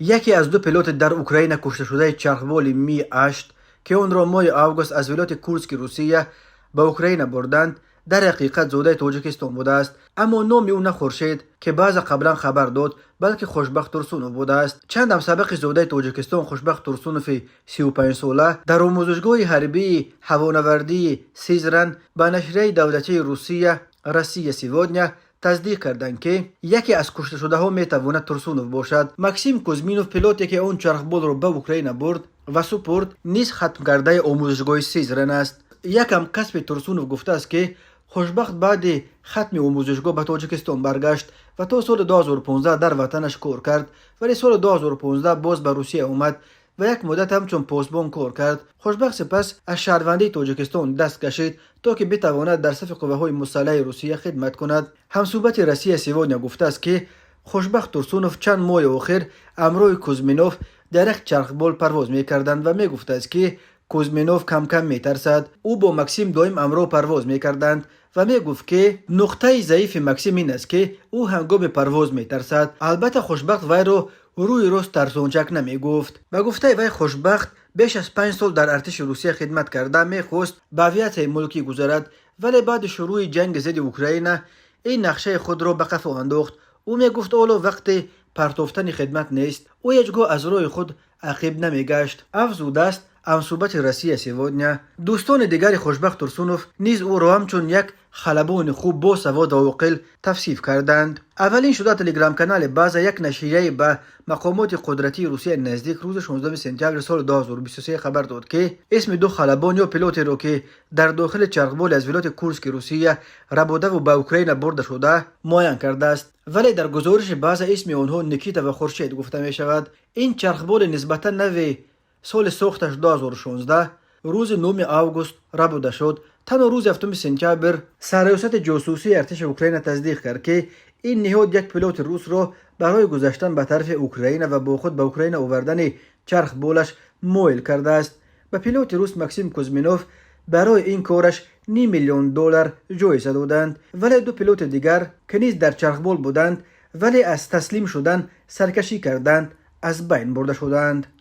Яке аз ду пилоти дар Украина кушташудаи чархболи Ми-8, ки онро моҳи август аз вилояти Курски Русия ба Украина бурданд, дар ҳақиқат зодаи Тоҷикистон будааст. Аммо номи ӯ на Хуршед, ки База қаблан хабар дод, балки Хушбахт Турсунов будааст. Чанд ҳамсабақи зодаи Тоҷикистон Хушбахт Турсунови 35-сола дар омӯзишгоҳи ҳарбии ҳавонавардии Сизран ба нашрияи давлатии Русия «Россия сегодня» тасдиқ карданд, ки яке аз кушташудаҳо метавонад Турсунов бошад. Максим Кузминов, пилоте, ки он чархболро ба Украина бурд ва супурд, низ хатмкардаи омӯзишгоҳи Сизран аст. Як ҳамкасби Турсунов гуфтааст, ки Хушбахт баъди хатми омӯзишгоҳ ба Тоҷикистон баргашт ва то соли 2015 дар ватанаш кор кард, вале соли 2015 боз ба Русия омад ва як муддат ҳамчун посбон кор кард. Хушбахт сипас аз шаҳрвандии Тоҷикистон даст кашид, то ки битавонад дар сафи қувваҳои мусаллаҳи Русия хидмат кунад. Ҳамсӯҳбати «Россия сегодня» гуфтааст, ки Хушбахт Турсунов чанд моҳи охир ҳамроҳи Кузминов дар як чархбол парвоз мекарданд ва мегуфтааст, ки Кузминов камкам метарсад. Ӯ бо Максим доим ҳамроҳ парвоз мекарданд ва мегуфт, ки нуқтаи заифи Максим ин аст, ки ӯ ҳангоми парвоз метарсад. Албатта, Хушбахт вайро рӯи рост тарсончак намегуфт. Ба гуфтаи вай, Хушбахт беш аз 5 сол дар артиши Русия хидмат карда, мехост ба авиатсияи мулкӣ гузарад, вале баъди шурӯъи ҷанги зидди Украина ин нақшаи худро ба қафо андохт. Ӯ мегуфт, ҳоло вақти партофтани хидмат нест. Ӯ ҳеҷ гоҳ аз роҳи худ ақиб намегашт, афзудааст ҳамсӯҳбати «Россия сегодня». Дӯстони дигари Хушбахт Турсунов низ ӯро ҳамчун як халабони хуб, босавод ва оқил тавсиф карданд. Аввалин шуда телеграм-канали База, як нашрияи ба мақомоти қудратии Русия наздик, рӯзи 16 сентябри соли 2023 хабар дод, ки исми ду халабон ё пилотеро, ки дар дохили чархболе аз вилояти Курски Русия рабодаву ба Украина бурда шуда, муайян кардааст. Вале дар гузориши База исми онҳо Никита ва Хуршед гуфта мешавад. Ин чархболи нисбатан нави соли сохташ 2016 рӯзи 9 август рабуда шуд. Танҳо рӯзи 7 сентябр Сарраёсати ҷосусии артиши Украина тасдиқ кард, ки ин ниҳод як пилоти русро барои гузаштан ба тарафи Украина ва бо худ ба Украина овардани чархболаш моил кардааст. Ба пилоти рус Максим Кузминов барои ин кораш ним миллион доллар ҷоиза доданд, вале ду пилоти дигар, ки низ дар чархбол буданд, вале аз таслим шудан саркашӣ карданд, аз байн бурда шуданд.